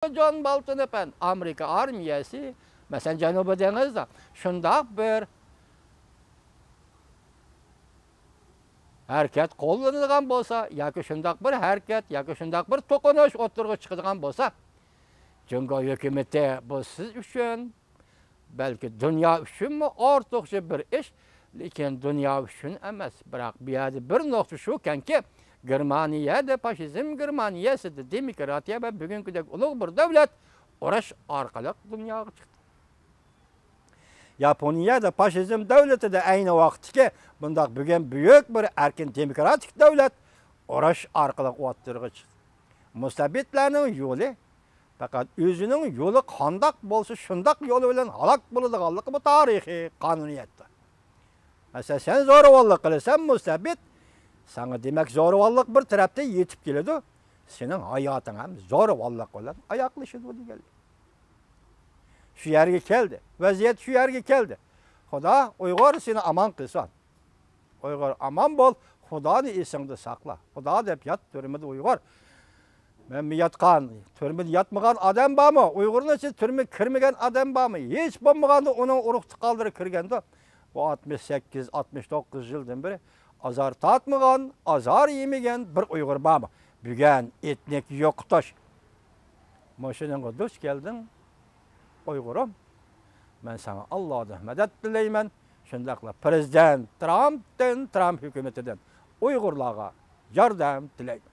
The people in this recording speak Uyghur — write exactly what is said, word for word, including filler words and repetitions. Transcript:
جان بالتون ئەپەندى، ئامېرىكا ئارمىيەسى، مەسىلەن، جەنۇبىي دېڭىزدا شۇنداق بىر ھەرىكەت قوللىنىدىغان بولسا ياكى شۇنداق بىر ھەرىكەت ياكى شۇنداق بىر توقۇنۇش ئوتتۇرىغا چىقىدىغان بولسا، جۇڭگو ھۆكۈمىتى بۇ سىز ئۈچۈن، بەلكى دۇنيا ئۈچۈنمۇ ئارتۇقچە بىر ئىش، لېكىن دۇنيا ئۈچۈن ئەمەس. بىراق بۇ يەردە بىر نۇقتا شۇكەنكى، گېرمانىيەدە پاشىزم، گېرمانىيەسىدە دېموكراتىيە ۋە بۈگۈنكىدەك ئۇلۇغ بىر دۆلەت ئۇرۇش ئارقىلىق دۇنياغا چىقتى. ياپونىيەدە پاشىزم دۆلىتىدە ئەينى ۋاقىتتىكى بۇنداق بۈگۈن بۈيۈك بىر ئەركىن دېموكراتىك دۆلەت ئۇرۇش ئارقىلىق ئوتتۇرىغا چىقتى. مۇستەبىتلەرنىڭ يولى پەقەت ئۆزىنىڭ يولى قانداق بولسا شۇنداق يولى بىلەن ھالاك بولىدىغانلىقى بۇ تارىخىي قانۇنىيەتتۇر. مەسىلەن، سەن زورىۋاللىق قىلىسەن، مۇستەبىت، ساڭا دېمەك زورىۋاللىق بىر تەرەپتىن يېتىپ كېلىدۇ، سېنىڭ ھاياتىڭ ھەم زورىۋاللىق بىلەن ئاياغلىشىدۇ دېگەنلىك. شۇ يەرگە كەلدى. ۋەزىيەت شۇ يەرگە كەلدى. خۇدا ئۇيغۇر سېنى ئامان قىلسۇن. ئۇيغۇر ئامان بول، خۇدانى ئېسىڭدە ساقلا. خۇدا دەپ يات تۈرمىدە ئۇيغۇر. مەن ياتقان، تۈرمىدە ياتمىغان ئادەم بارمۇ؟ ئۇيغۇرنىڭ ئىچىدە تۈرمىگە كىرمىگەن ئادەم بارمۇ؟ ھېچ بولمىغاندا ئۇنىڭ ئۇرۇق تۇغقانلىرى كىرگەندۇ. بۇ ئاتمىش سەككىز، ئاتمىش توققۇز يىلدىن بېرى ئازار تارتمىغان، ئازار يېمىگەن بىر ئۇيغۇر بارمۇ؟ بۈگۈن ئېتنىك يوقىتىش. مۇشۇنىڭغا دۇچ كەلدىڭ، ئۇيغۇرۇم. مەن ساڭا ئاللادىن مەدەت تىلەيمەن. شۇنداقلا پىرېزىدېنت ترامپتىن، ترامپ ھۆكۈمىتىدىن ئۇيغۇرلارغا ياردەم تىلەيمەن.